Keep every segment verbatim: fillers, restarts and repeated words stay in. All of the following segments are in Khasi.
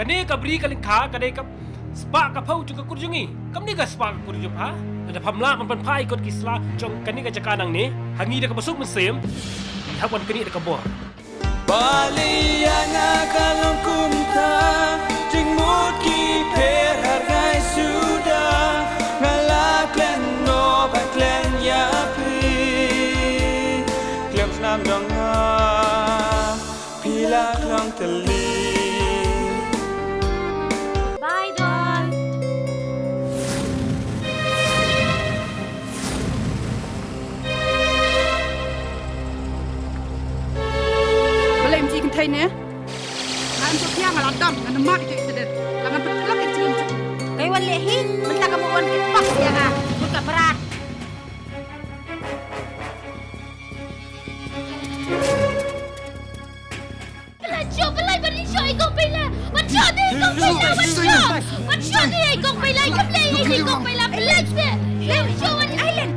Kane ka bri ka lyngkha ka dei ka spah ka phew jong ka kur jong ngi. Kam dei ka spah ka kur jong pha. Lada pham lah ban pynphai kot ki sla jong kane ka jaka nangne ha ngi da kaba suk mynsiem, hap ban kane da ka bor. Bali ïa nga ka long kumta, jingmut ki pher har ngai suda, nga la khlem noh ban khlem ïa phi. Khlem snam dong nga, phi la khlong tylli. Bye, doll. Balei ym ji kynthei ne? Nga ym sngewthuh, nga la dam, nga nang mad ïa ka incident. La ngan pynlong ïa ka jingim jong u. Kai wan leh hi, mynta ka mut wan kit pak ïa nga. Mut ka brat. Balei shu, balei ban shu ïa i kong Paila? Ban shu ïa i kong Paila, ban shu. Ban shu ïa i kong Paila, kam leh ïa i kong Paila, balei shu. Balei shu wan Island.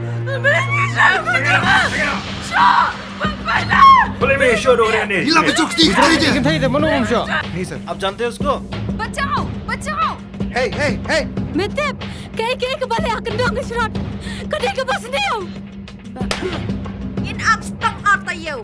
Balei shu, balei shu. Shu, Paila. Balei me shu dong ne? Ila bachuk ti, ti. Kan thai de mano mum shu. Hey sir. आप जानते हैं उसको? बचाओ, बचाओ। Hey, hey, hey. Me tip, kaei kaei kaba leh ha kyndong ka shrot. Ka dei kaba sniew. Ngin ap stang ar taïew.